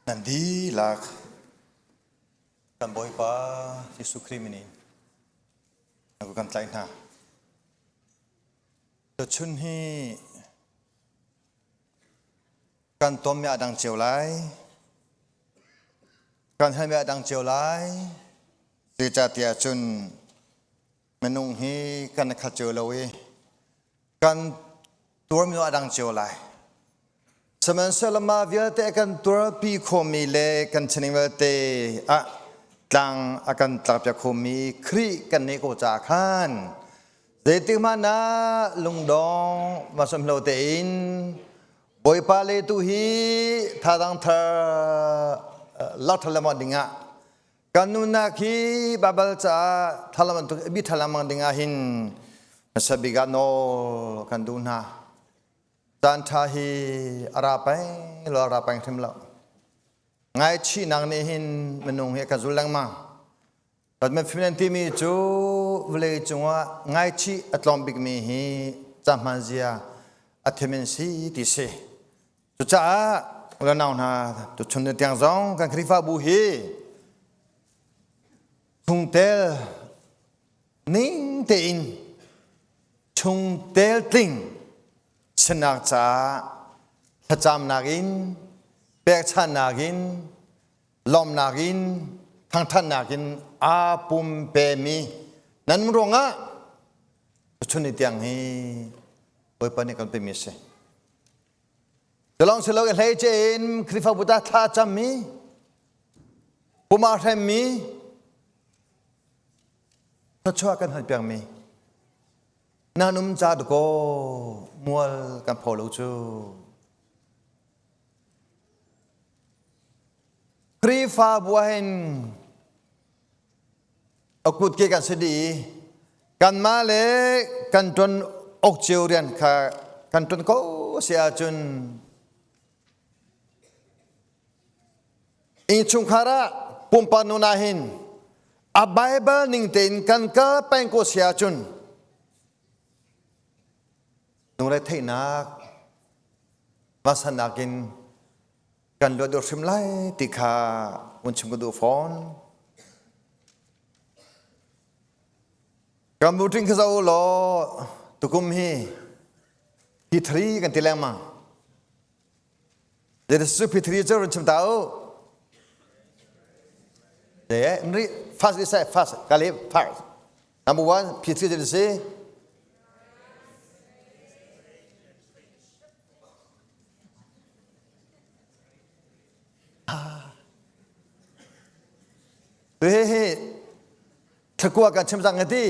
Nan dihlak kan Bawipa Jesuh Khrih min in na kan tlaih hna. Tuchun hi kan tonmi a dang cio lai. Kan halmi a dang cio lai. Zeicahtiah cun minung hi kan i khat cio lo i kan tuarmi a dang cio lai. Sihmanhsehlaw mah vialte kan tuarpi khomi le kan sining vialte ah tlang a kan tlakpiak khomi Khrih kan nih ko caah khan zeitik hmanh ah lungdong masam lo tein Bawipa le tu hi thadang thar lak thar lengmang dingah kan nunnak hi Baibal caah thalam bantuk bi thalamang dingah hin hmasa bik ah nawl kan duh hna. Caan ṭha hi a ra peng lo a ra peng hrim lo. Ngaichihnak nih hin minung hi a kan zul lengmang. Batman film nan timi cu vawlei cungah ngaichih a tlawm bikmi hi cahman zia a thiam si ti si. Cucaah unau hna tuchun ni tiang zong kan Khrihfabu hi chungtel ning tein chungtel tling sinak caah thlacamnak in pekchanhnak in lawmhnak in thangthatnak in aa pumpemi nan ruangah tuchun ni tiang hi Bawipa nih kan pemi a si. Culawng si lo hleice in Khrihfabu ta thla cammi puma hremmi thluachuah kan hal piakmi nan um ca dakaw mual kan pho lo cu. Khrihfabu ah hin a kutke kan si dih i kanmah le kan ṭuan awk cio rian kha kan ṭuan ko si ahcun innchungkhar ah pumpak nun ah hin a Bible ning tein kan kal peng ko si ahcun lungretheihnak vansannak in kan luat deuh hrim lai ti kha un chim ka duh fawn. Kan buṭing kha zoh law tukum hi P3 kan ti lengmang. Jesuh P3 cu run chim ta u. Nri fast is fast kali fast. Number one P3 jadi si Hihi thlakua kan chim cang ti.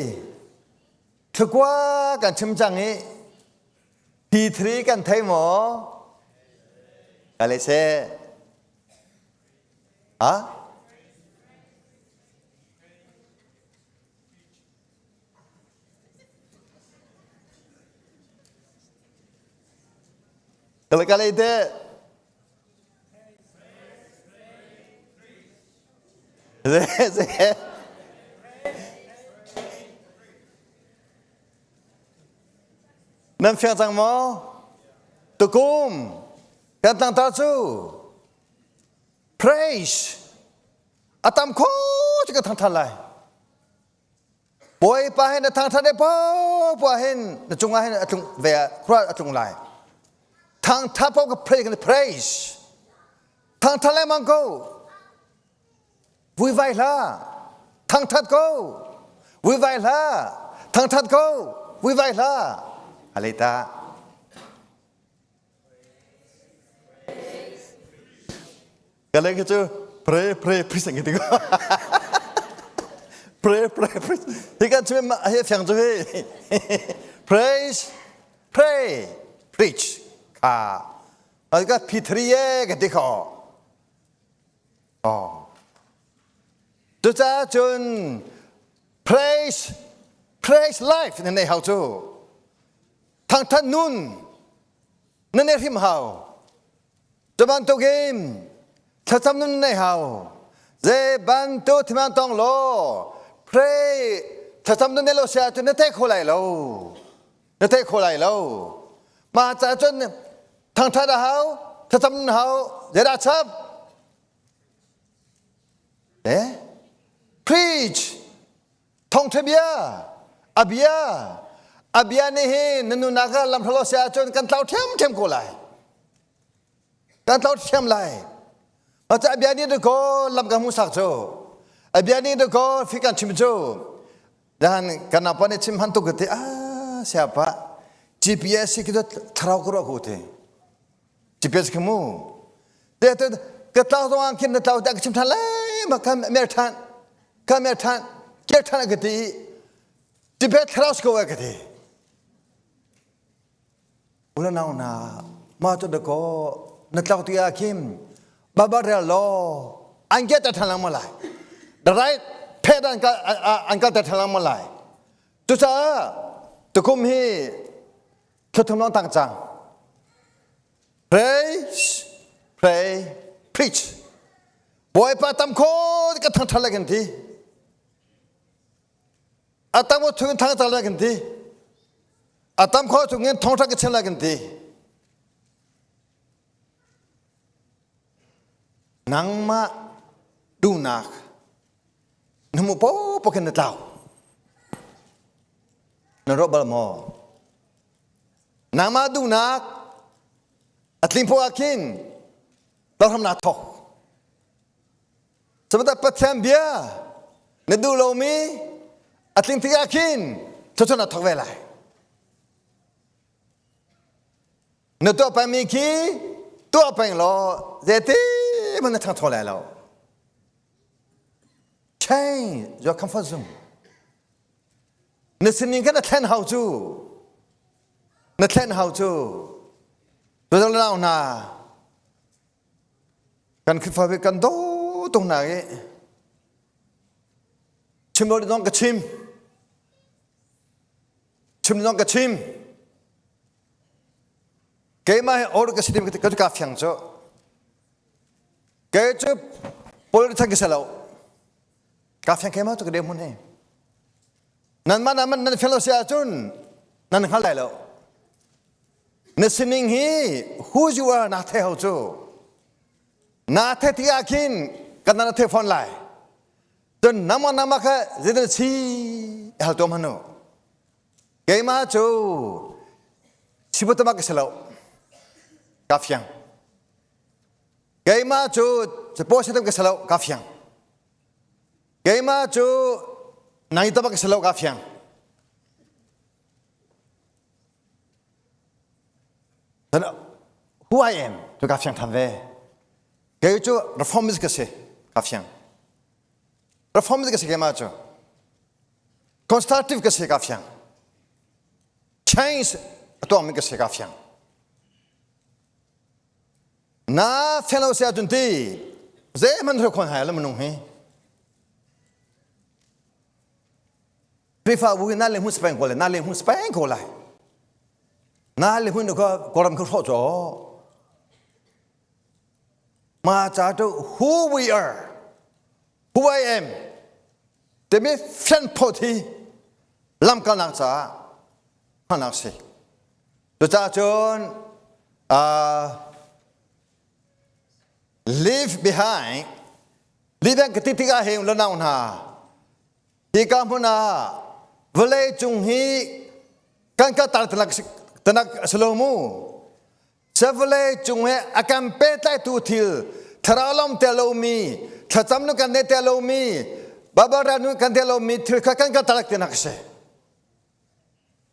Thlakua kan chim cang i P3 kan thei maw? Kale se. Ha? Kale kale te. Nan fiang cang maw? Tukum kan tangtar cu praise a tam kho cu ka thangthat lai. Bawipa hin na thangthat e poah hin na cungah hin a tlung ve khua a tlung lai. Thangthat paoh ka praise kan praise. Thangthat lengmang ko. Vuivai hlah. Thangthat ko. Vuivai hlah. Thangthat ko. Vuivai hlah. Aleta. Kale khi cu pray pray please ang ti ko. Pray pray please. Hi kan chim hi fiang cu hi. Praise pray preach kha. Ka P3 ye ka ti kho. Oh. Cucaah cun praise praise life na nei hau cu. Thangthat nun na nei hrim hau. Cu bantukin thlacam nun nei hau. Zei bantuk thiman tong law pray thlacam nun nei lo sia cun na thei kho lai lo. Na thei kho lai lo. Mah caah cun thangthat a hau, thlacam nun hau, zeidah chap? Eh? Preach! Thawngṭha bia! A bia! A bia nih hin na nunak ah lam hralo si ahcun kan tlau ṭhiamṭhiam ko lai. Kan tlau ṭhiam lai. Maca a bia nih dakaw lam kan hmuhsak cu. A bia nih dakaw fi kan chim cu. Dan kan apa nih chim han tuk ka ti ah siapa GPS hi kita thlarau ka ruah ko te. GPS ka mu. Te te ka tlau zong ah khin na tlau te ka chim than lai ma kan mer than ka mer than kir than ka ti GPS thlarau ko ka ti. Ulanau na ma cu dakaw na tlak ti ah khin baba rel law an get ta than lang ma lai the right phet an kal an kal ta than lang ma lai cucaah tukum hi thluthum long tang cang praise pray preach bawipa tam kho ka thang than lai kan ti A tam chung thang cal lai kan ti. A tam kho chung in thongtha ka chen lai kan ti. Nangmah duhnak na mu po po khin na tlau. Na ruah bal maw? Nangmah duhnak a tling po ah khin lohram naa thok. Cubantuk Pathian bia na duh lomi a tling tikah khin cucu na thawk ve lai. Na tuah pengmi khi tuah peng law zeiti hmanh na ṭhangcho lai lo. Change your comfort zone. Na sining kha na thlen hau cu. Na thlen hau cu. Cu hna Kan Khrihfa hi kan daw tuk hna i chim lo zong ka chim. Chim zong ka chim. Keimah hi or ka si tim ka ka fiang cu. Kei cu politician ka si lo. Ka fiang keimah cu ka deh hmun hi. Nan mah nan nan fiang lo si ahcun nan hngal lai lo. Na sining hi who you are na thei ho cu. Na the ti ah khin kan na the phone lai. Cun nama nama kha zeitin si hal tuam hanu. Keimah cu sibutama ka si lo. Ka fiang. Keimah cu capo sitam ka si lo. Ka fiang. Keimah cu nai tabak ka si lo. Ka fiang. Who I am cu ka fiang than ve. Kei cu reformist ka si ka fiang. Reformist ka si keimah cu. Constructive ka si ka fiang. Change a tuahmi ka si ka fiang. Na fiang lo si ahcun ti zeihmanh thil khon hai lo minung hi. Khrihfabu hi na le hmun speng ko lai na le hmun speng ko lai na le hmun ko koram kho hrawh cho ma cha to who we are who I am timi fian phot hi lamkalnak caah hmannak si cucaah cun leave behind leave ka ti tikah hin lanau hna Hika hmun ah vawlei cung hi kan ka tar tanak a si lo mu. Vawlei cung he a kan pehtlaihtu thil thlarau lawm tel lomi thlacam nu kan nei tel lomi Barbara nu kan tel lomi thil kha kan ka tarak tinak a si.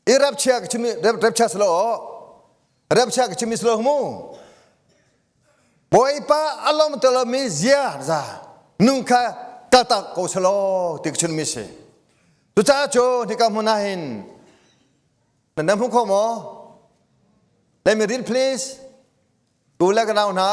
I rapchia ka chim rapchia si lo rapchia ka chim si lo mu. Bawipa a lawm te lomi zia za nung kha kaltak ko selaw ti ka chimmi si. Cucaah cu hika hmun ah hin nan dam hmu kho maw? Let me read please. Tu le ka nau hna.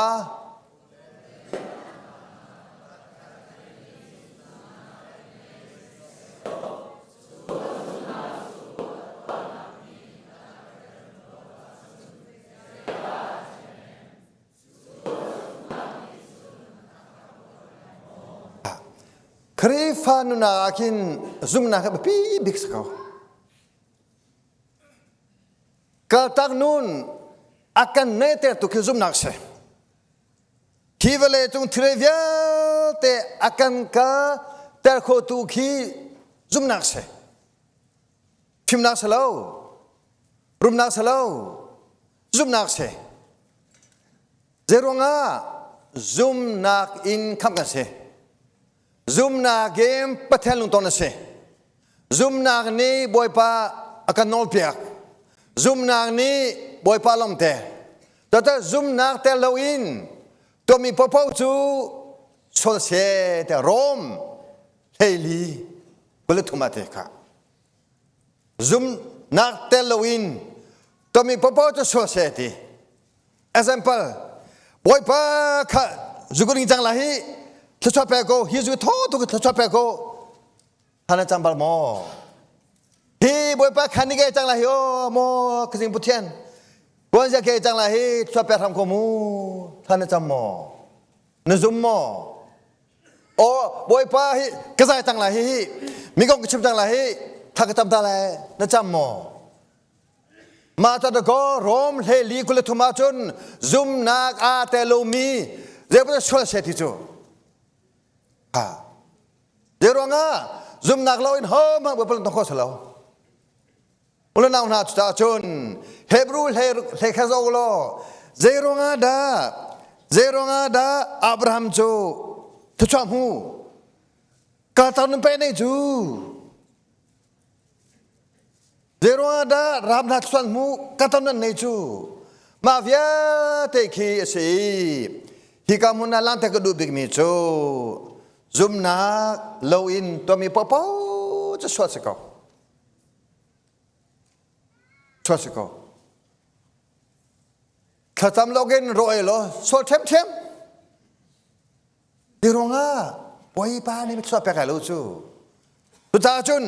Khrihfa nunnak ah khin zumhnak hi biapi bik si ko. Kaltak nun a kan neihtertu khi zumhnak si. Khi vawlei cung thil vialte a kan kal ter khotu khi zumhnak si. Fimnak si lo, rumnak si lo, zumhnak si. Zeiruangah zumnak in khamh kan si. Zumnak in Pathian lungton a si. Zumnak nih Bawipa a kan nawlpiak. Zumnak nih Bawipa lawmte. Tata zumnak tel loin tuahmi paohpaoh cu sual se te Rom hleili 23 ah te kha. Zumnak tel loin tuahmi paohpaoh cu sual se ti. Example, Bawipa kha zu ring cang la hi thluachuah pe ko hi zu tho tuk thluachuah pe ko hana cang bal maw hi Bawipa kha ni ke cang la hi o mo khazing puthian buan zia ke cang la hi thluachuah pe hram ko mu hana cam maw na zum maw o Bawipa hi ka zai cang la hi hi mi kong ka chim cang la hi tha ka tam ta lai na cam maw Mah ca dakaw Rom hlei 23 ahcun zumnak aa tel lomi zeibantuk sual se ti cu. Ha. Zei ruangah zumnak loin hohmanh Bawipa lungtong kho lo. Unau hna cucaah cun Hebrew hlei hlei kha zoh law zei ruangah dah zei ruangah dah Abraham cu thluachuah hmu ka tar nun pe nei cu Zeiruangah dah ram hna thluan hmu ka ton nan nei cu mah vialte khi a si. Hika hmun ah langter ka duh bikmi cu zumnak loin tuahmi paohpaoh cu sual si ko. Sual si ko. Thlacam lokin rawh ei law sual ṭhiamṭhiam. Ti ruangah Bawipa nih chuah pek lai lo cu. Cucaah cun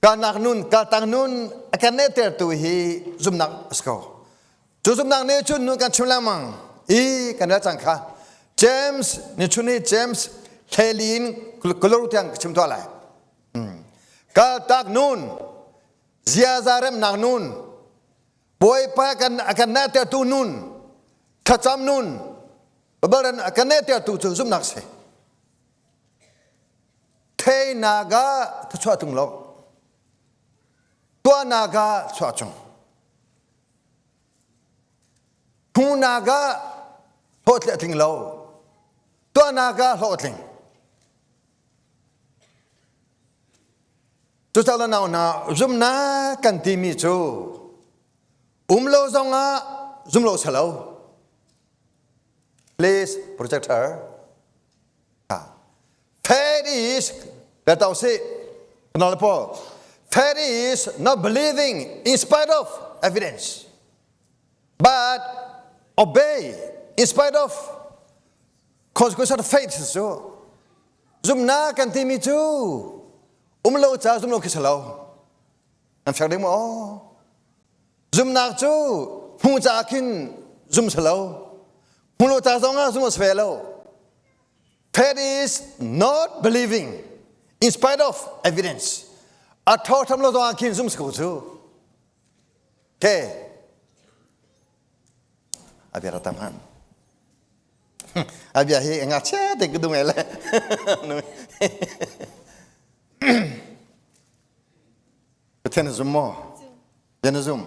kalnak nun, kaltang nun a kan nehtertu hi zumhnak a si ko. Cu zumhnak nih cun nun kan chim lengmang i kan rel cang kha. James ni chun hi James hleli in koloru tiang ka chim tuah lai. Kaltak nun, ziaza remnak nun, Bawipa kan a kan nehtertu nun, thlacam nun, Babaran a kan nehtertu cu zumhnak si. Theinak ah thluachuah tung lo. Tuahnak ah chuah cung. Hmuhnak ah hlawhtling a tling lo. Tuahnak ah hlawhtling. Cucaah nau hna zumnak kan timi cu um lo zongah zum lo salo. Please projector. Faith is Faith is not believing in spite of evidence, but obey in spite of consequence of faith cu zumnak kan timi cu um lo ca zum lo khi si lo an fek ding maw Zumnak cu hmu ca khin zum si lo. Hmu lo ca zong ah zum a si ve lo. Faith is not believing in spite of evidence. A tho tham lo zong ah khin zum si ko cu. Okay. A bia tam han. A bia hi ngakchia te ka dung le. Pathian na zum maw? Bia na zum?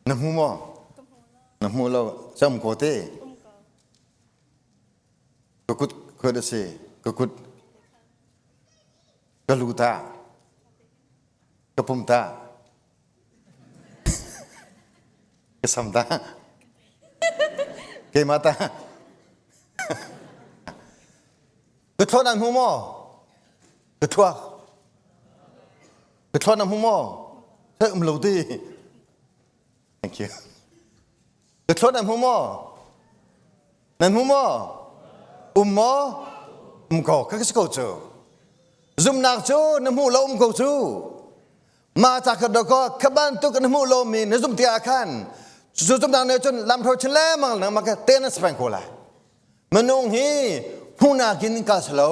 Na hmu maw? Na hmu lo. Cam ko te. Ka kut khuat a si. Ka kut ka lu ta. Ka pum ta. Ka sam ta. Keimah ta. Ka thlawn an hmu maw? Ka thuak. Ka thlawn an hmu maw? Thei um lo ti. Thank you. Ka thlawn an hmu maw? Nan hmu maw? Um maw? Um ko. Ka si ko cu. Zumnak cu na hmuh lo um ko cu. Mah ca kha dawkaw kha bantuk na hmuh lomi na zumh tikah khan cu zumhnak nih cun lamhro chin lengmang lengmang kha te na si peng ko lai. Minung hi hmuhnak in kal si lo,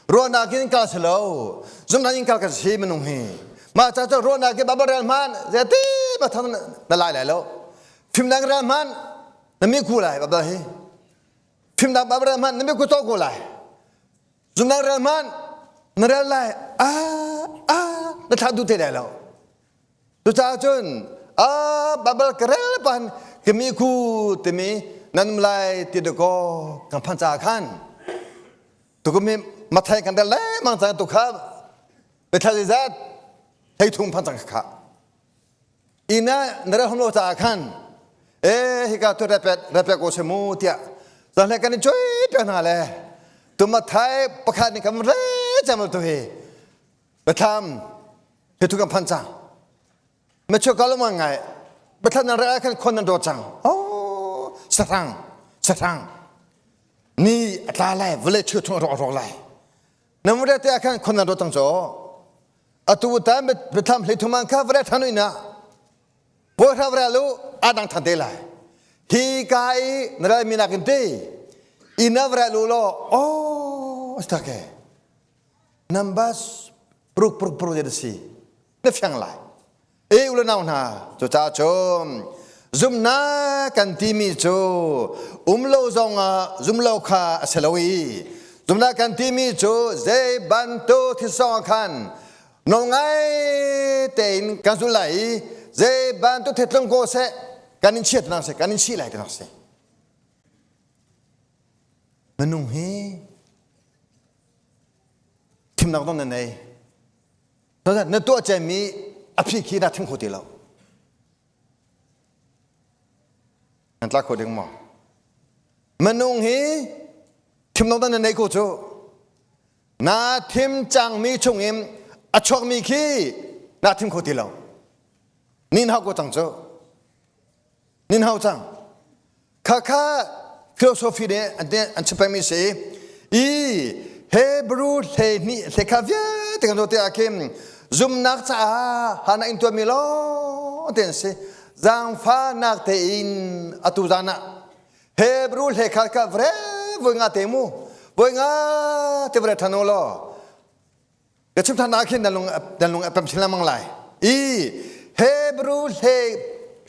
ruahnak in kal si lo, zumhnak in kal kan si minung hi. Mah ca cu ruahnak in Bible rel hmanh zeiti ma thang na lai lai lo. Fimnak rel hmanh. Na mi ku lai Bible hi. Fimnak Bible rel hmanh na mi ku to ko lai. Zumnak rel hmanh na rel lai. Ah ah na thlah duh te lai lo. Cucaah cun ah Bible ka rel pan ka mi ku timi nan um lai ti dakaw kan phan caah khan tukum hi mathai kan rel lengmang cang tu kha biathla zeizat hei thung phan cang kha ina na rel hom lo caah khan e hika tu repet repet ko se mu tiah zahle kan i choi pe hna le tu mathai pakhat nih kan re cam tu hi Biathlam hi tu kan phan cang. Mature ka lama ngai. Biathlam nan rak khan khon nan do cang. Oh, sahrang, sahrang. Ni a tla lai, vawlei thil thung a rawk rawk lai. Na mure te khan khon nan do cang cho. Atu tan biathlam hlei thuman kha vare thanu ina. Bawi hra vare lu adang than te lai. Hi ka i na ral mi nakin te. Ina vare lu lo, oh, astake. Numbers pruk pruk pruk a si na fiang lai e u le nau hna cucaah cun zumnak kan timi cu um lo zong ah zum lo kha a si lo i zumnak kan timi cu zei bantuk thil zong ah khan nawl ngai tein kan zul lai i zei bantuk thil tlung ko seh kan in chiat nak seh kan in chih lai tinak si minung hi Thimnak dong na nei. Na tuah cemmi a phi khi na thim kho ti lo. Nan tla kho ding maw? Minung hi thimnak dong na nei ko cu. Na thim cangmi chungin a chuakmi khi na thim kho ti lo. Nin hau ko cang cu. Nin hau cang. Khakha philosophy nih an chim pengmi si i Hebrew 12 hlekha vialte kan zoh ah khin zumnak caah hana in tuahmi lawng te an si. Zaangfahnak tein atu zan ah Hebrew hlekha kha vre voi nga te mu voi nga te vre than u law ka chim than ah khin nan lung nan lung a pem chin lengmang lai i Hebrew hle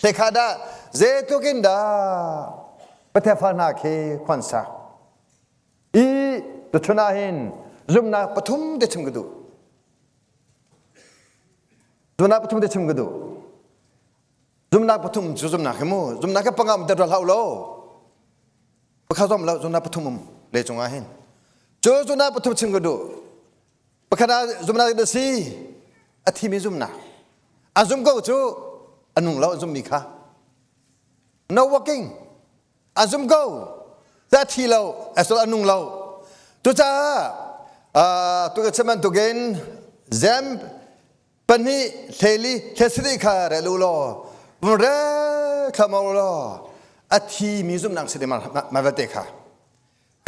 hlekha dah zeitluk in dah Pathian fa hna khi khuan sak i tuchun ah hin zumnak pathum te chim ka duh zumnak pathum te chim ka duh zumnak pathum cu zumnak hi mu zumnak hi panga um te hlau lo pakhat zom lo zumnak pathum um le cungah hin cu zumnak pathum chim ka duh pakhat ah zumnak na si a thimi zumnak a zum ko cu a nung lo a zummi kha no working a zum ko a thi lo a a nung lo cucaah tu ka chim bantukin zem pahnih hleli hlesarih kha rel u law re thlam u law a thi mi zumnak si ma vialte kha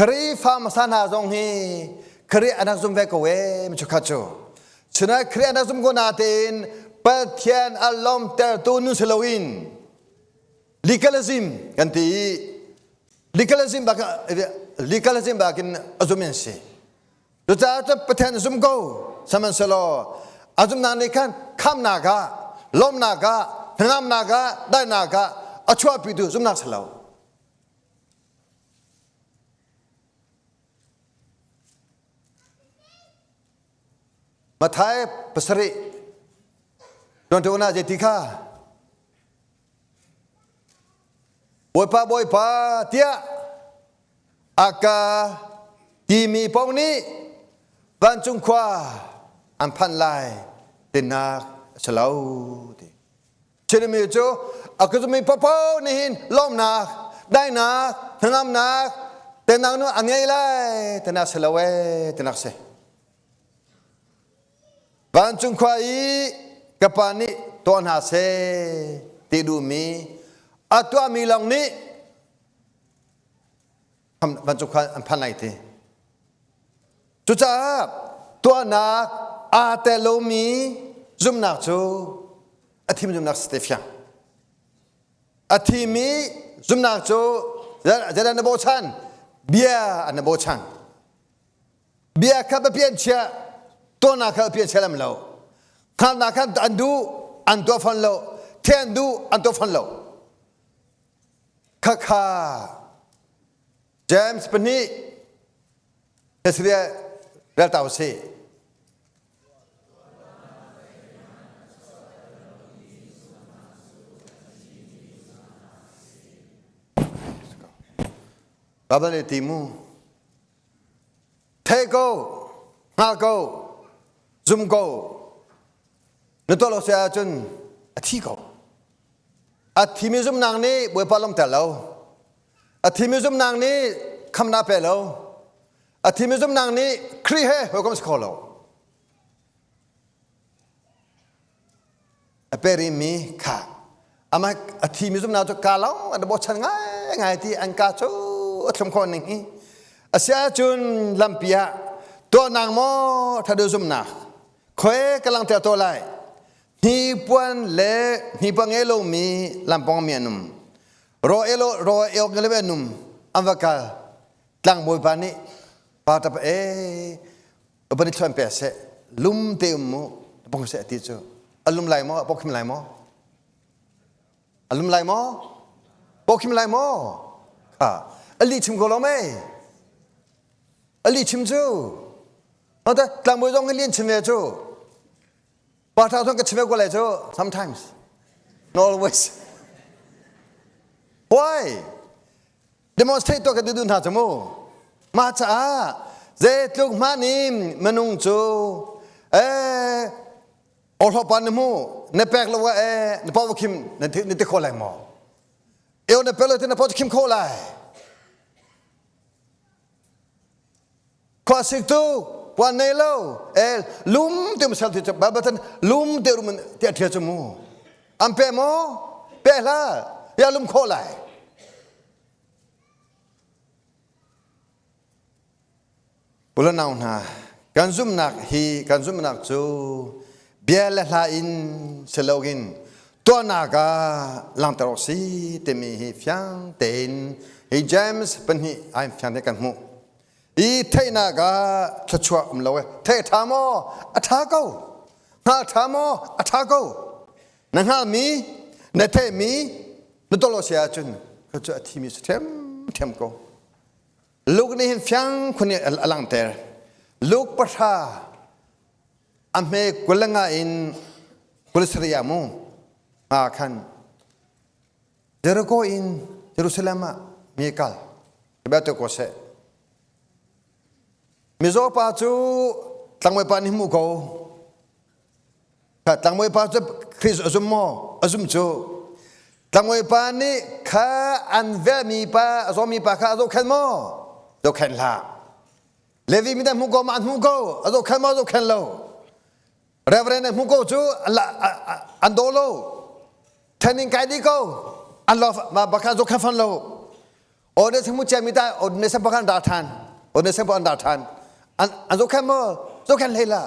Khrihfa hmasa hna zong hi Khrih an rak zum ve ko e mi chukhat cu chunai Khrih an rak zum ko natein Pathian a lawmtertu nun si loin legalism kan ti i legalism bak legalism bakin a zum in si Cucaah cun Pathian zum ko sihmanhsehlaw a zumhnak nih khan khamnak ah lawmhnak ah hnangamnak ah daihnak ah a chuahpitu zumhnak si lo. Mathai pasarih tuan na zei ti kha Bawipa Bawipa tiah a ka timi paoh nih vancung khua an phanh lai tinak a si lo ti. Chinmi cu a ka zummi paohpaoh nih hin lawmhnak, daihnak, hnangamnak, tenak nu an ngei lai tinak si lo ee tinak si. Vancung khua i ka pa nih tuah hna seh ti duhmi a tuahmi lawng nih vancung khua an phan lai ti. Cucaah tuahnak aa tel lomi zumhnak cu a thim zumhnak si te fiang. A thimi zumhnak cu zeidah na bochan? Bia an na bochan. Bia kha biapi an chiah, tuahnak kha biapi an chia lam lo. Hngalhnak kha an duh, an tuah fawn lo. Thei an duh, an tuah fawn lo. Khakha James pahnih Hesria rel ta usih. Baibal nih ti mu. Thei ko, hngal ko, zum ko. Na tuah lo si ahcun a thi ko. A thimi zumnak nih Bawipa lawmter lo. A thimi zumnak nih khamnak pe lo. A thimi zumnak nih Khrih he hawikom si kho lo. A perimi kha amah a thimi zumnak cu ka lawng an bochan ngaingai ti an ka cu a thlum khawh ning hi. Asiahcun lampi ah tuahnak maw thadu zumnak khoi ka langter to lai hnipuan le hnipuan ngei lomi lampawng mi an um ro elo ro eok ngei lo an um an va kal tlangbawi pa nih pa tap e upani thluan pe seh lum te um mu pong seh ti cu a lum lai maw pokhim lai maw a lum lai maw pokhim lai maw kha a li chim ko lo mei a li chim cu tlangbawi zong hi lian chim ve cu Pa tha thong ka chim ko lai cu sometimes not always. Why? Demonstrate to ka du hna cu mu. Ma caah zeitluk hmanh in minung cu eh orhlopan na mu na pek lo eh na paw khim na ti kho lai maw? Eo na pek lo ti na paw khim kho lai. Khuasik tu puan nei lo el lum te sal ti Bible chan lum te rum ti a chu mu am pe mo pe hla ya lum kho lai Ulanau hna kan zumnak hi kan zumnak cu bia le hla in siloin tuahnak ah langhter awk si timi hi fiang tein hi James pahnih ai fiang te kan hmuh i theihnak ah thluachuah um lo e thei ṭha maw a ṭha ko hngal ṭha maw a ṭha ko na hngalmi na theihmi na tolo si ahcun cu a thimi si ṭhiamṭhiam ko Luke nih hin fiang khun in a langhter Luke pahra a hme 25 in 27 ah mu ah khan Jericho in Jerusalem ah mi kal bia ko seh mizaw pa cu tlangbawi pa nih hmu ko kha tlangbawi pa cu Christ a zum maw a zum cu tlangbawi pa nih kha an velmi pa a zawmi pa kha a zohkhenh maw zohkhenh hlah Levi mi dah hmu ko ma an hmu ko a zohkhenh maw zohkhenh lo Reverend hmu ko cu an daw lo training kai dih ko an lo ma bakha zohkhenh fan lo Ordination mu cia mi ta ordination pakhat an ra than ordination pa an ra than an an zohkhenh maw zohkhenh hlei la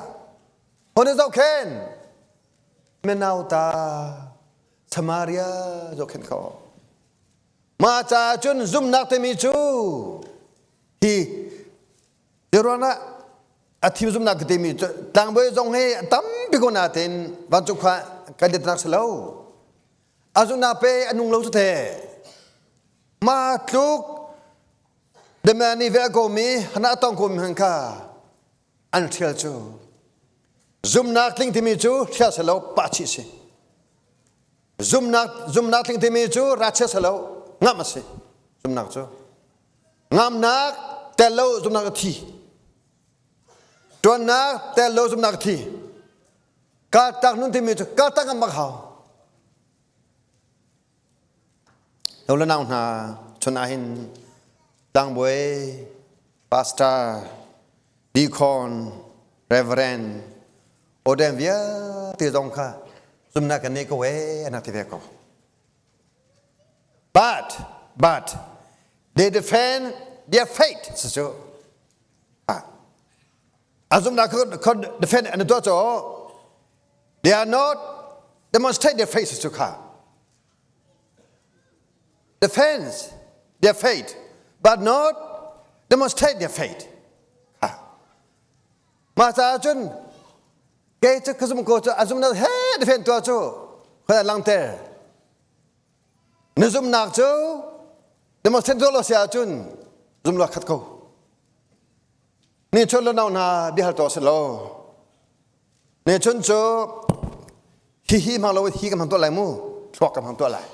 Hone zohkhen menau ta Samaria zohkhen kho ma ca cun zumnak timi cu hi Zeruangah a thim zumnak ka timi cu tlangbawi zong hi tampi ko natin vancung khua kan ditnak si lo a zumnak pe a nung lo cu the ma tluk demani ve ko mi hana tong ko mi han kha an ṭhial cu zumnak tling timi cu hrial si lo pah chih si zumnak zumnak tling timi cu rachia si lo ngamh a si zumnak cu ngamnak tel lo zumnak a thi ṭuannak tel lo zumnak a thi kaltak nun timi cu kaltak ngam bak hau Lo le nau hna chun ahhin tlangbawi, pastor, deacon, reverend, ordain vialte zong kha zumnak kan nei ko ee an rak ti ve ko. But, but, they defend their faith cucu a zumnak kha defend an tuah cu they are not demonstrate their faith cu kha defense their faith but not demonstrate their faith mah caah cun kei cu ka zum ko cu a zumnak he defend tuah cu khoi langter na zumnak cu. Demonstrate lo si ahcun zum lo khat ko. Ni chun lo nau hna biahal to si lo. Ni chun cu hi hi hmang lo hi kan hmang tuah lai mu. Thluak kan hmang tuah lai.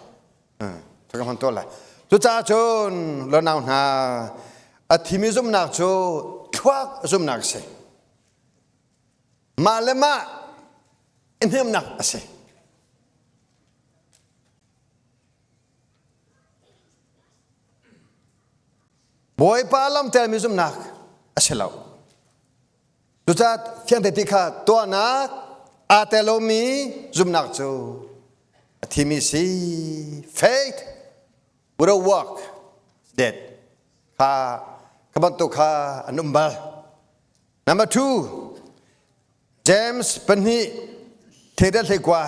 Thluak kan hmang tuah lai. Cucaah cun lo nau hna a thimi zumnak cu thluak zumnak a si. Mah le mah i hnemnak a si. Bawipa lamtelmi zumhnak a si lo. Cucaah fiangte ti kha tuahnak aa tel lomi zumhnak cu a thimi si. Faith without work is dead. Kha kha bantuk kha an um bal. Number two, James pahnih theidat hleikua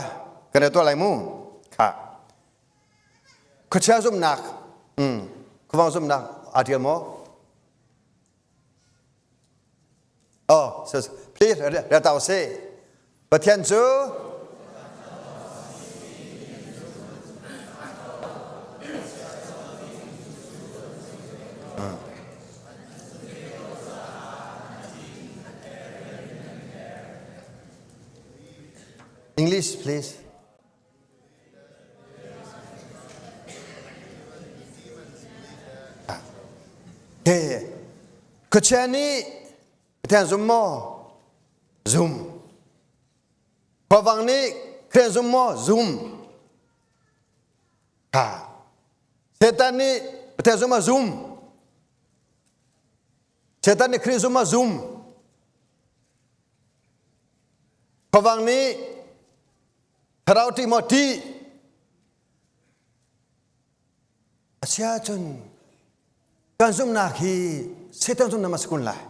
kan i tuah lai mu. Kha. Khuachia zumhnak, khuavang zumhnak aa ṭial maw? Oh, so, please, rel ta usih. Pathian cu English, please. Ke khuachia nih Pathian zum maw? Zum. Khuavang nih Khrih zum maw? Zum. Ha. Satan nih Pathian zum maw? Zum. Satan nih Khrih zum maw? Zum. Khuavang nih Thlarau ṭih maw ṭih? A si ahcun kan zumhnak hi Satan zumhnak ma si kun lai?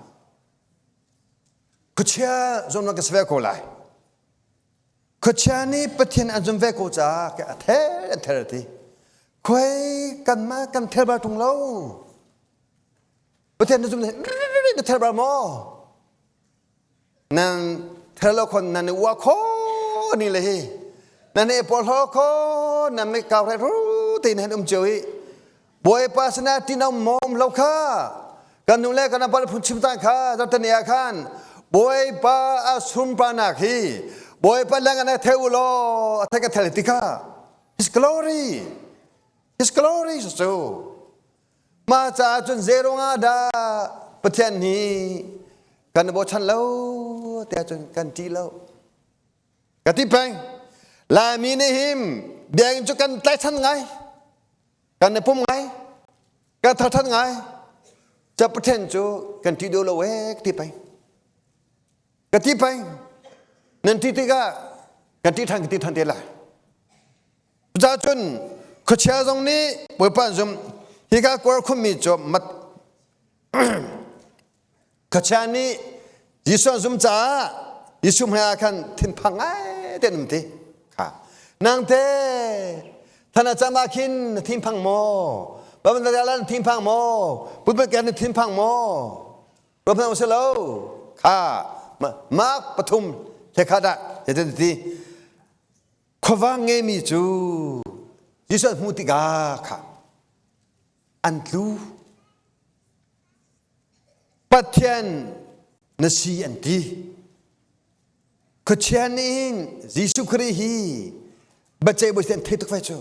Khuachia zumhnak ka si ve ko lai. Khuachia nih Pathian an zum ve ko caah a ther an ther ti. Khuai kanmah kan ther bal ṭung lo. Pathian na zum na ther bal maw? Nan thelo khon nan i ua kho ni le hi nan i porhlaw kho nan mi kau re ru te nan um cio hi Bawipa sinah tinam mom lo kha kan nu le kan pa phun chim tan kha zartani ah khan Bawipa a sunparnak hi Bawipa lang an theu law a thek a thel ti kha His glory His glory so Mah caah cun zeirung ah dah Pathian nih kan i bochan lo tiah cun kan ṭih lo. Ka ti peng. Laimi nih him biakinn cu kan tlaichan ngai. Kan i pum ngai. Kan thangṭhat ngai. Ca Pathian cu kan ṭih duh lo ee ka ti peng. Ka ti peng. Nan ṭih tikah kan ṭih ṭhan ka ti ṭhan te lai. Cucaah cun khuachia zong nih Bawipa an zumh. Hika kuar khummi cu mat khuachia nih Jesuh an zum caah Jesuh hmai ah khan thinphang ngai te an um ti. Kha. Nang te thana cam ah khin na thinphang maw? Baban na thinphang maw? Putput na thinphang maw? Ruahman si lo. Kha. Mark pathum he kha dah ti. Khuavang ngeimi cu Jesuh an hmuh tikah kha an tlu. Pathian na si an ti. Khuachia nih hin Jesuh Khrih hi biaceih bawi an thei tuk ve cu.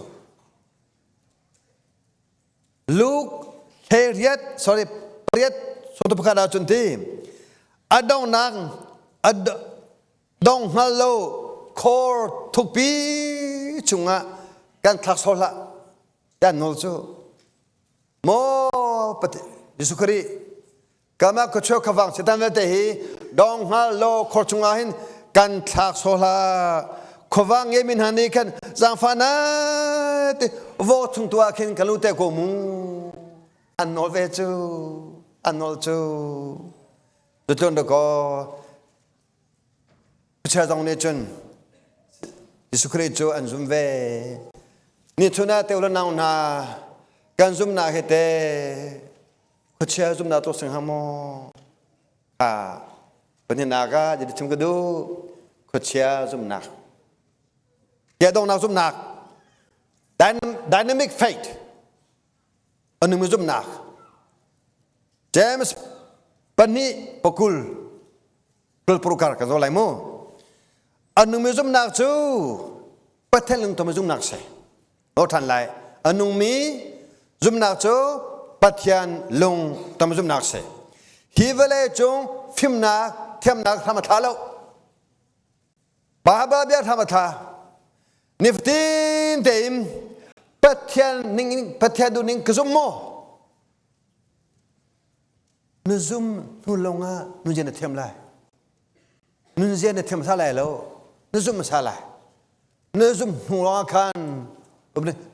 Luke hlei sorry pariat sawtu pakhat ah cun ti a donghnak a dong hngal lo khor thukpi chungah kan thlak sawh hlah tiah nawl cu maw Jesuh Khrih kama khuacheu khavang setan vialte hi dong hngal lo khor chungah hin kan thlak sawh hlah khuavang nge min hna nih khan zaangfah na ti vo chung tu ah khin kan lu te ko mu an nawl ve cu an nawl cu tutlun dakaw Khuachia zong nih cun Jesuh Khrih cu an zum ve. Ni chun ah teu le nau hna kan zumnak hi te khuachia zumnak tluk sing hang maw? Ha pahnihnak ah jadi chim ka duh khuachia zumnak. Tiah donghnak zumnak dynamic faith. A nungmi zumhnak. James pahnih pakul kul paruk ka zo lai mu. A nungmi zumhnak cu Pathian lungtom zumhnak si. No ṭhan lai. A nungmi zumhnak cu Pathian lungtom zumhnak si. Hi vawlei cung fimnak, thiamnak hram a thla lo. Baibal bia hram a thla. Nifatin tein Pathian ning Pathian duh ning ka zum maw? Na zum hnu lawngah nunzia na thiam lai. Nunzia na thiam sa lai lo. Na zum sa lai. Na zum hnu lawngah khan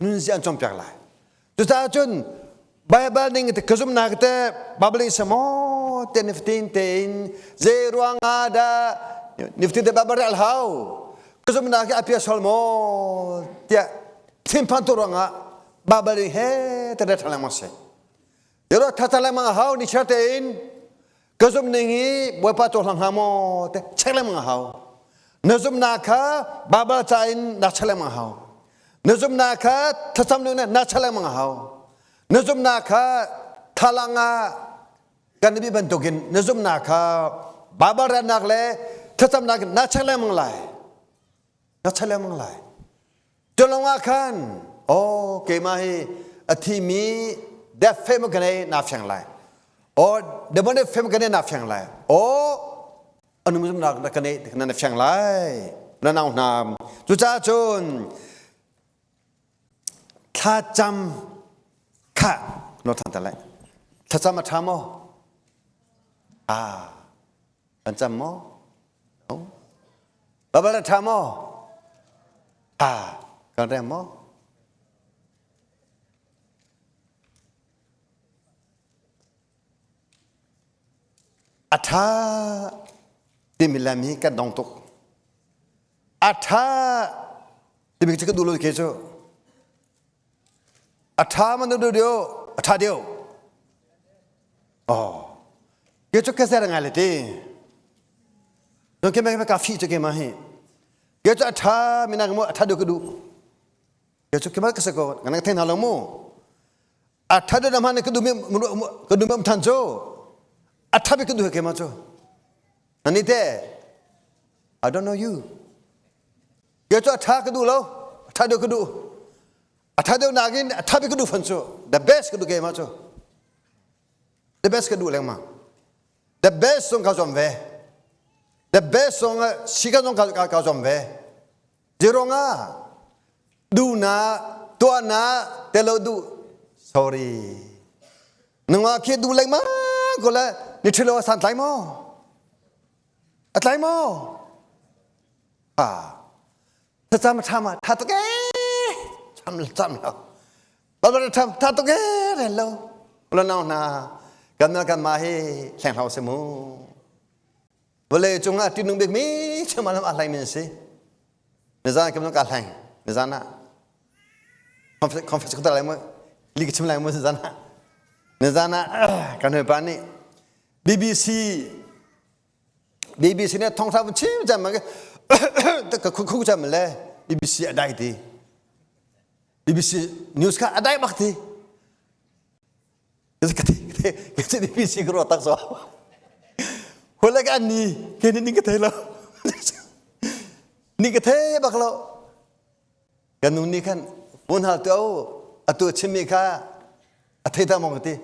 nunzia an cawnpiak lai. Cucaah cun Baibal ning te ka zumhnak te Bible in samaw te nifatin tein zei ruangah dah nifatin te Bible rel hau ka zumhnak hi a pia sual maw tiah thinphan tu ruangah Bible ning he te re ṭhan lengmang si. Yero thatha lengmang a hau ni chiar tein ka zumh ning hi Bawipa cohlang hnga maw te check lengmang a hau. Na zumhnak kha Bible ca in na check lengmang a hau. Na zumhnak kha thlacam ning na check lengmang a hau. Na zumhnak kha thalang ah kan bi bantukin na zumhnak kha Bible relnak le thlacamnak na check lengmang lai. Na check lengmang lai. Cu lawngah khan aw keimah hi a thimi death fame ka nei na fiang lai. Aw demonic fame ka nei na fiang lai. Aw anung zumnak na ka nei na fiang lai. Na nau hna. Cucaah cun thlacam kha no than ta lai. Thlacam a tha maw? Ah, kan cam maw? No. Babal a ṭha maw? Ṭha. Kan rem maw? A ṭha timi lam hi kan dong tuk. A ṭha timi cu ka duh lo ke cu. A ṭha man duh deuh, a ṭha deuh. Oh. Ke cu ka zer ngai le ti. Don ke me ka fi cu ke ma hi. Ke cu a ṭha minang mu a ṭha deuh ka duh. Ke cu ke ma ka se ko ngan ka theng hna lo mu. A ṭha deuh na hman ka duh mi ka duh mi um than cu. A ṭha bik ka duh ke ma cu. Nani te I don't know you. Ke cu a ṭha ka duh lo. A ṭha deuh ka duh. A ṭha deuh nakin a ṭha bik ka duh fan cu. The best ka duh ke ma cu. The best ka duh lengmang. The best zong ka zuam ve. The best zong si ka zong ka ka zuam ve. Zironga du na tuah na telo du sorry. Nungwa khi du lengmang ko le ni thilo san tlai maw? A tlai maw? Ah. Thlacam ṭha ma ṭha tuk ee cham cham lo Baibal ṭha ṭha tuk ee rel lo ulanau hna kan na kan mah hi hleng hlau si mu vawlei cungah ṭihnung bik mi chim alam a hleng min si nizan kam ka hleng nizan ah conference ko lai mu li ka chim lai mu nizan ah nizan ah kan hawipa nih BBC BBC nih thawngtha vun chim cam ma ka khu khu cam le BBC a dai ti BBC news kha a dai bak ti ka ti ka ti BBC ka ruat tak so hole ka ni ke ni ka thei lo ni ka thei bak lo kan nu nih khan vun hal tu atu chimmi kha a thei ta maw ka ti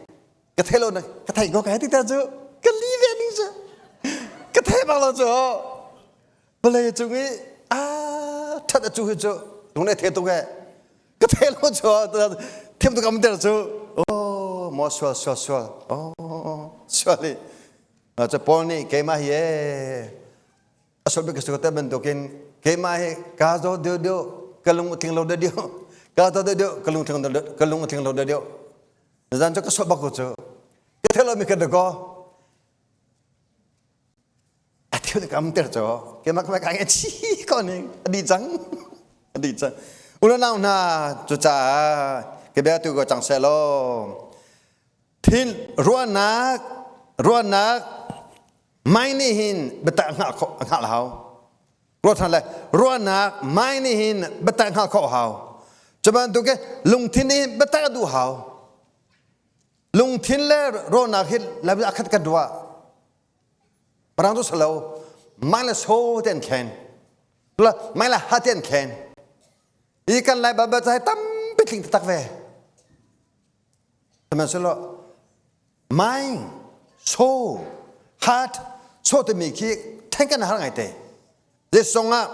ka thei lo na ka thei ko ka ti ta cu ka li ve ning cu ka thei bak lo cu vawlei cung i a that a cu hi cu lung le the tuk he ka thei lo cu thiam tuk am ter cu oh mo sual sual sual oh sual i cu Paul nih keimah hi a sual bik ka si ko te bantukin keimah hi ka zaw deuh deuh ka lung a tling lo deuh deuh ka zaw deuh deuh ka lung tling ka lung a tling lo deuh deuh zan cu ka sual bak ko cu ka thei lo mi ka dako a thil kam ter cu keimah ka ka nge chi ko ning a di cang a di cang unau hna cucaah ka bia tu ko cang seh law thin ruahnak ruahnak Mai nih hin biatak hngalh khawh a hngalh hau. Ruat hna le ruahnak mai nih hin biatak hngalh khawh hau. Cu bantuk lungthin nih hin biatak a duh hau. Lungthin le rawhnak hi lam a khat kan ruah. Parang tu salo mai le so te an khen. Tula mai le ha te an khen. I kan lai Bible ca hi tampi tling taktak ve. Sihmanhsehlaw mind, soul, heart, so timi khi then kan har ngai te. Zeizong ah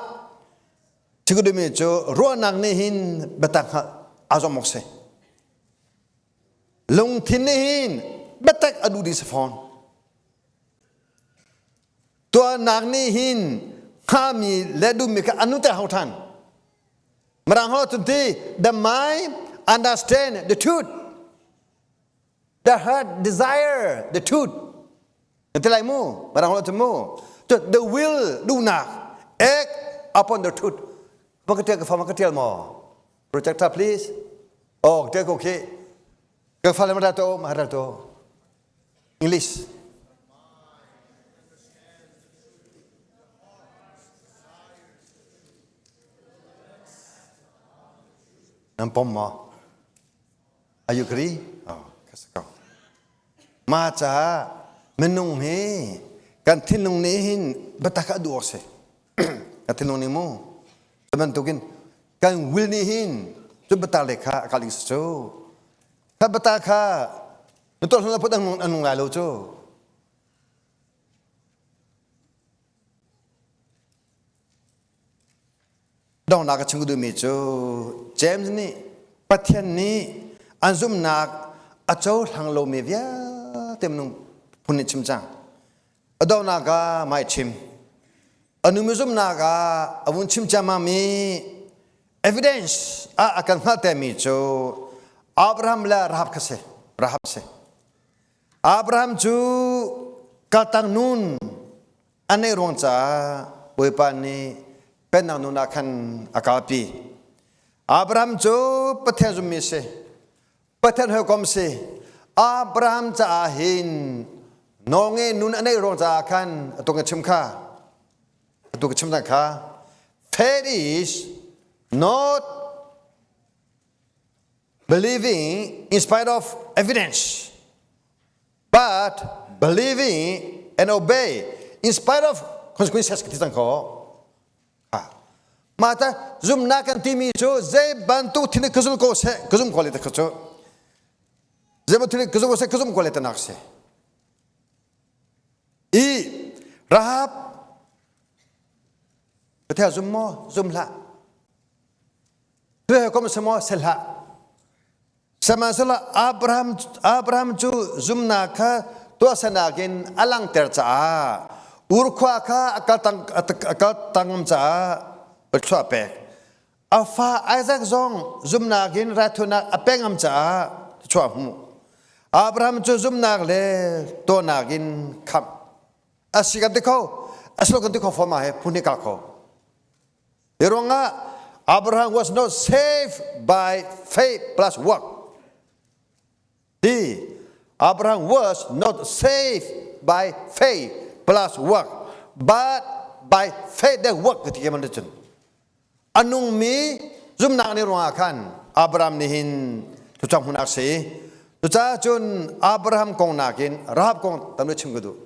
thikudumi cu ruahnak nih hin biatak hngalh aa zuam awk si. Lungthin nih hin biatak a duh dih si fawn. Tuahnak nih hin hngami le duhmi kha an nunter hau ṭhan. Mirang holh cun ti the mind understand the truth. The heart desire the truth. Na ti lai mu? Mirang holh cun mu. The will duhnak act upon the truth. Ma ka ṭial ka fa ma ka ṭial maw? Projector please. Oh, ṭial ko khi. Ka fa le ma ra to ma ra to. English. Nan pom maw? Are you agree? Oh, ka si ko. Ma caah minung hi kan thinlung nih hin biatak a duh awk si. Kan thinlung nih mu. Cu bantukin kan will nih hin cu biatak le kha a kal ding si cu. Kha biatak kha na tuah hnu put an nung lai lo cu. Donghnak a chim ka duhmi cu James nih Pathian nih an zumhnak a cohlang lomi vialte minung phun nih chim cang. A donghnak ah mah chim. A numi zumhnak ah a vun chim ciammam i evidence ah a kan hngalhtermi cu Abraham le Rahab kha si. Rahab si. Abraham cu kaltang nun a neih ruang caah Bawipa nih pennak nun ah khan a kalpi. Abraham cu Pathian zummi si. Pathian hawikom si. Abraham caah hin nawlnge nun a neih ruang caah khan atu ka chim kha. Atu ka chim cang kha. Faith is not believing in spite of evidence, but believing and obey in spite of consequences ka ti cang ko. Mah ta zumnak kan timi cu zei bantuk thil ka zul ko seh ka zum ko le ta cu zei bantuk thil ka zum ko seh ka zum ko le ta nak si. I Rahab Pathian zum maw zum hlah Tu he kom si maw sel hlah Sihmanhsehlaw Abraham, Abraham cu zumnak kha tuahsernak in a langhter caah Ur khua kha a kaltang, a kaltangam caah thluah pek. A fa Isaac zong zumnak in raithawinak a pek ngam caah thluachuah hmuh. Abraham cu zumnak le tuahnak in khamh. A si kan ti kho, a si lo kan ti kho fawn ma he phun hi kal kho. Hi ruangah Abraham was not saved by faith plus work. The Abraham was not saved by faith plus work, but by faith and work ti man cun. Anung mi zumnak ni ruangah khan Abraham nih hin thuchang hun ak si. Cucaah cun Abraham kong nakin Rahab kong tam chim ka duh.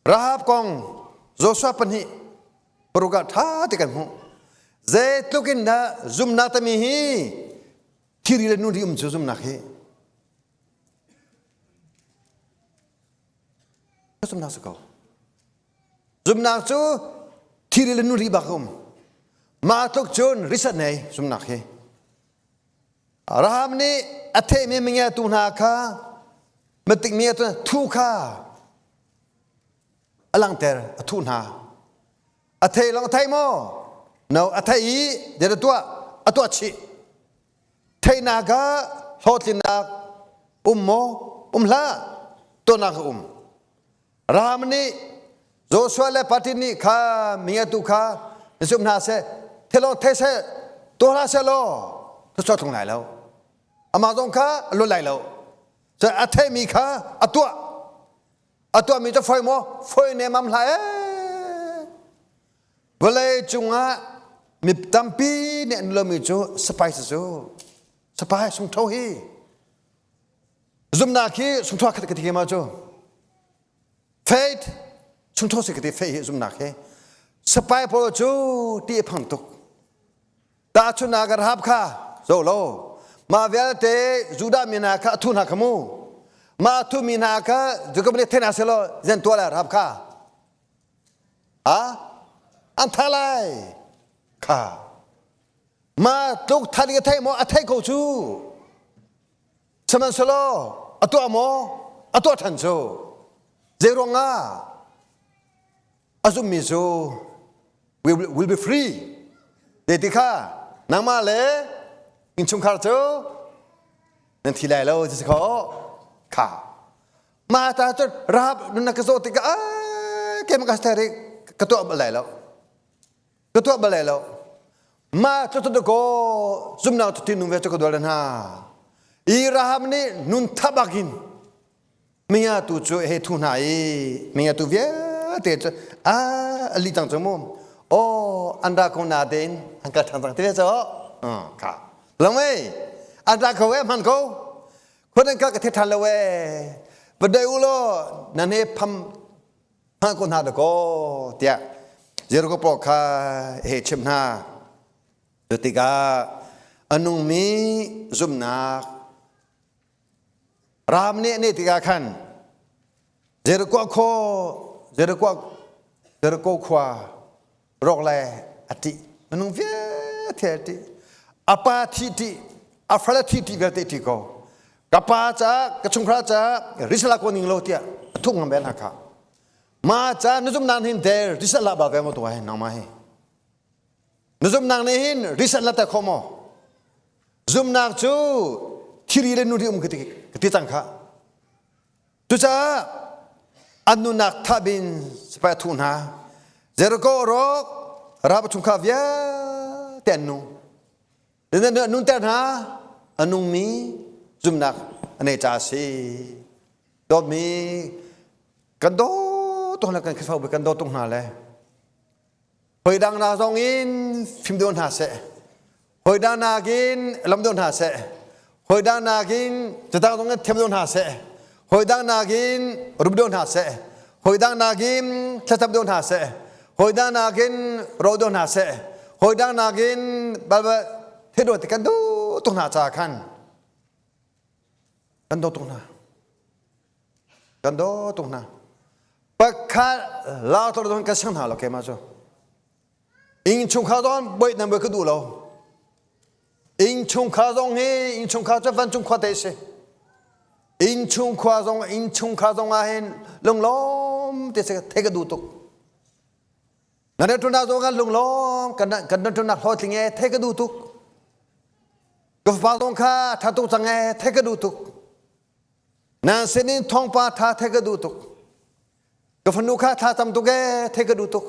Rahab kong Joshua pahnih paruk ah ṭha te kan hmuh. Zeitluk in dah zumnak tami hi thiri le nuri um cu zumnak hi. Zumnak si ko. Zumnak cu thiri le nuri bak um. Mah tluk cun risat nei zumnak hi. Rahab nih a theihmi mingiatu hna kha matik mi atu thu kha a langhter a thuh hna. A thei long a thei maw? No, a thei i dia tuah a tuah chih. Theihnak ah hlawhtlinnak um maw? Um hlah. Tuahnak a um. Ram nih Joshua le party nih kha mingiatu kha na zumh hna seh thilong thei seh tuah hlah seh law thluachuah tlung lai lo amah zong kha a luat lai lo so a theimi kha a tuah a tuahmi cu foi maw foi nemam hlah ee vawlei cungah mi tampi nih an lomi cu spice cu. Sapai sungtho hi zumnak hi sungtho khat ka ti ma cu faith sungtho si ka ti faith hi zumnak hi sapai pawl cu ti phang tuk ta chun na ka rahab kha zo lo ma vialte Judah mi hna kha thu hna kha mu ma thu mi hna kha Jacob nih thena selo zen tua la rahab kha a an tha lai kha Ma tluk than ka thei maw a thei ko cu. Sihmanhsehlaw a tuah maw a tuah than cu. Zei ruangah a zummi cu will be free. Te ti kha nangmah le innchungkhar cu nan thi lai lo ti si kho kha ma ta cu rahab nunnak ka zawh tikah keimah ka ka tuah bal lai lo Ka tuah bal lai lo. Mah cu cu ko zumnak cu tinung ve cu ka dual hna. I Rahab nih nun thabak in minga tu cu he thu hna i minga tu vialte cu a ali cang cu mu. Oh an ra ko na tein an kal ṭhan cang ti ve cu. Kha. Long ei an ra ko e hman ko. Khua nan kal ka the ṭhan lo e. Va dai u law nan he pham hna ko hna dakaw tiah Jericho pawl kha he chim hna. Cu tikah a nungmi zumhnak ram nih nih tikah khan Jericho khaw Jericho Jericho khua rawk le a ṭih minung vialte a ṭih a pa thi ṭih a fale thi ṭih vialte ṭih ko ka pa ca ka chungkhar ca risala ko ning lo tiah a thuk ngam ben hakha ma ca na zum nang hin der risala ba ve mo tu hai nang ma hi na zum nang ne hin risala ta kho mo zumnak cu thiri le nuri um ka ti cang kha Cucaah an nunak thahbin sipai a thuh hna. Jericho rawk Rahab chungkhar vialte an nung. Nan nunter hna a nungmi zumnak a nei ca a si. Dawtmi kan daw tuk hna kan Khrihfabu kan daw tuk hna le Hoi dang na zong in fim deuh hna seh. Hoi dang nakin lam deuh hna seh. Hoi dang nakin catang zong in thiam deuh hna seh. Hoi dang nakin rum deuh hna seh. Hoi dang nakin thlacam deuh hna seh. Hoi dang nakin ro deuh hna seh. Hoi dang nakin balba thil ti kan duh tuk hna ca khan kan daw tuk hna. Kan daw tuk hna. Pakhat lau tor don ka sang hna lo keimah cu. Inn chungkhar zong boih nan boi ka duh lo. Inn chungkhar zong hi inn chungkhar cu vancung khua te si. Inn chungkhar zong inn chungkhar zong ah hin lunglawm te se the ka duh tuk. Na rat tuna zong kan lunglawm kan kan rat tuna hlawhtling e the ka duh tuk. Ka fapa zong kha tha tuk cang e the ka duh tuk. Nan sinin thawngpa tha the ka duh tuk. Ka fanu kha thla tam tuk ee the ka duh tuk.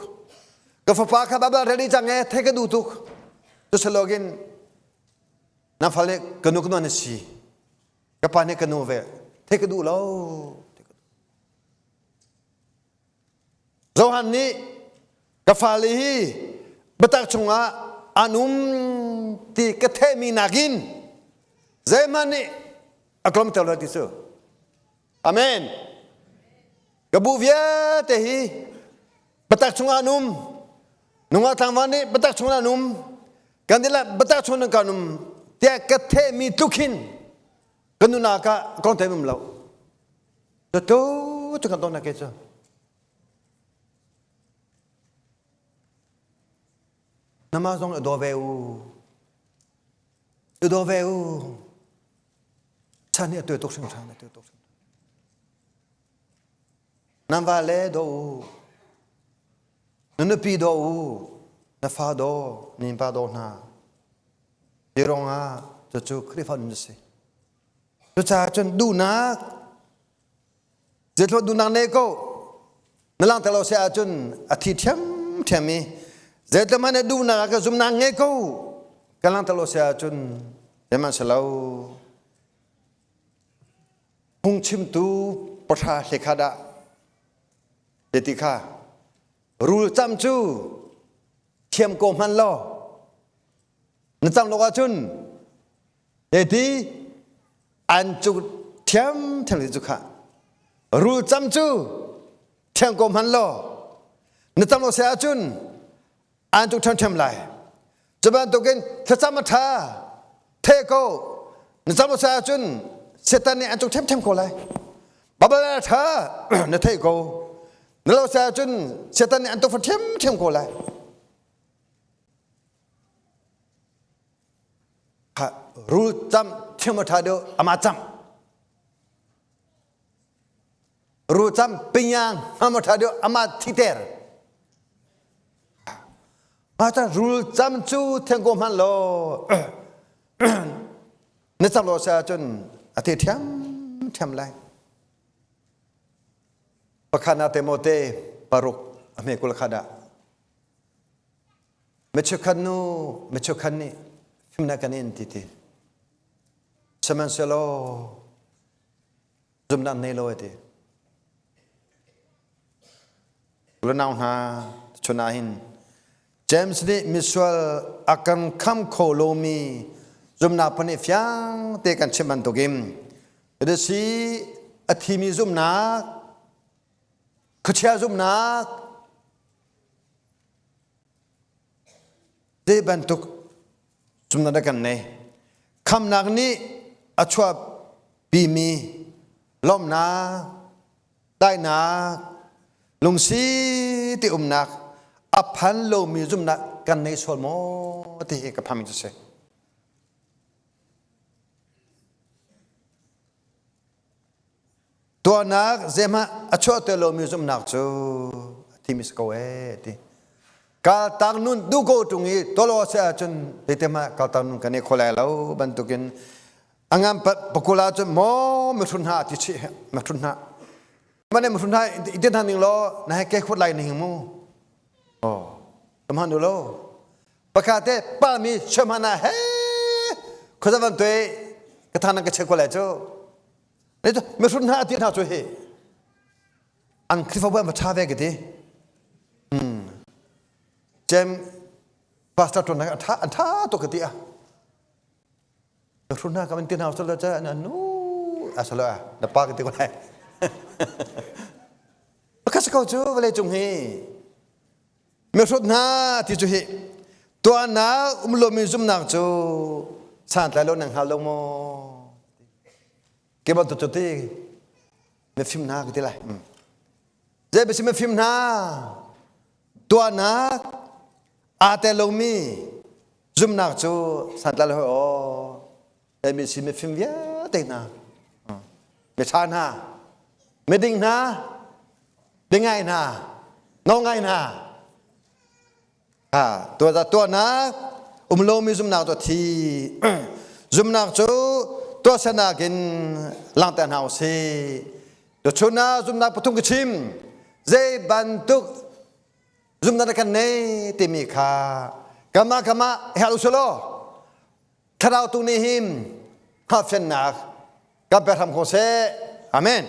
Ka fapa kha babal ready cang ee the ka duh tuk. Cusalogin na fale ka nu ka nu na si. Ka pa nih ka nu ve the ka duh lo. Johan nih ka fale hi biatak chungah an um ti ka thehmi nakin zeihmanh nih a tlawmter lo ti cu. Amen. Ka bu vialte hi biatak chungah an um. Nungak tlangval nih biatak chungah an um. Kan dihlak biatak chungah kan um tiah ka thehmi tluk hin ka nunak ah kong them um lo. Cutu cu kan ton ke cu. Nama zong i daw ve u. I daw ve u. Chan hi a tuai tuk hringhran, a tuai tuk hringhran. Nan va le daw u. Na nupi daw u. Na fa daw, na pa daw hna. Ti ruangah cucu Khrihfa nun a si. Cucaah cun duhnak zeitluk duhnak nei ko na langhter lo si ahcun a thi ṭhiamṭhiam i zeitluk hmanh na duhnak ah ka zumnak ngei ko ka langhter lo si ahcun zeihmanh phungchimtu pahra hlekha dah ti kha rul cam cu thiam ko hman law na cam lo ahcun. Ti an cuk thiam thiam cu kha rul cam cu thiang ko hman law na cam lo se ahcun an cuk ṭhiamṭhiam lai. Cu bantukin thlacam a ṭha the ko na cam lo se ahcun Satan nih an cuk ṭhiamṭhiam ko lai. Babal a ṭha na theih ko na lo se ahcun Satan nih an tukforh ṭhiamṭhiam ko lai. Rul cam thiam a ṭha deuh amah cam. Rul cam pinyang hmam a ṭha deuh amah thiter. Mah ca rul cam cu thiang ko hmanh law na cam lo si ahcun a thi ṭhiamṭhiam lai. Pakhat na Timote 6 a hme 20 ah Micheukhat nu micheukhat nih fimnak kan in ti ti. Sihmanhsehlaw zumnak nei lo ti. Unau hna chun ah hin James nih misual a kan kham kho lomi zumnak pahnih fiang te kan chim bantukin si a thimi zumnak khuachia zumnak Zei bantuk zumnak dah kan nei? Khamnak nih a chuahpimi lawmhnak, daihnak, lungsi ti umnak a phan lomi zumnak kan nei sual maw ti hi ka phami cu si. Tuahnak zeihmah a chuahter lomi zumhnak cu a thimi si ko ee ti. Kaltak nun duh ko ṭung i tolo si ahcun zeitimah kaltak nun kan i kho lai lo bantukin a ngan pakul ahcun maw mihrun hna ti chih mihrun hna mane mihrun hna i hna ning law na he ke khut lai ning mu oh tamhan du lo pakhat te pa mi chemana he khuazavan te ka thana ka che ko lai cu Mihrut hna a ti hna cu hi an Khrihfabu an va ṭha ve ka ti. Jem pastor ṭuan an ṭha an ṭha tuk ka ti a. Mihrut hna kam ti hna usal cha an nu asalo a na pa ka ti ko lai. Pakhat ko cu vawlei cung hi Mihrut hna ti cu hi tuahnak um lomi zumnak cu santlai lo nan hngal lo maw? Ke bantuk cu ti mifim hna ka ti lai. Zei basi mifim hna tuahnak aa tel lomi zumnak cu santlai lo aw. Zei mi si mifim vialte hna miṭha hna miding hna dingai hna nawngai hna ha tuah tuahnak um lomi zumnak cu thi zumnak cu tuahsernak in langhter hna usih tuchun ah zumnak pathum ka chim zei bantuk zumnak kan nei timi kha kama kama hal usulaw Thlarau tu nih hin hngalhfiannak kan pe hram ko seh. Amen.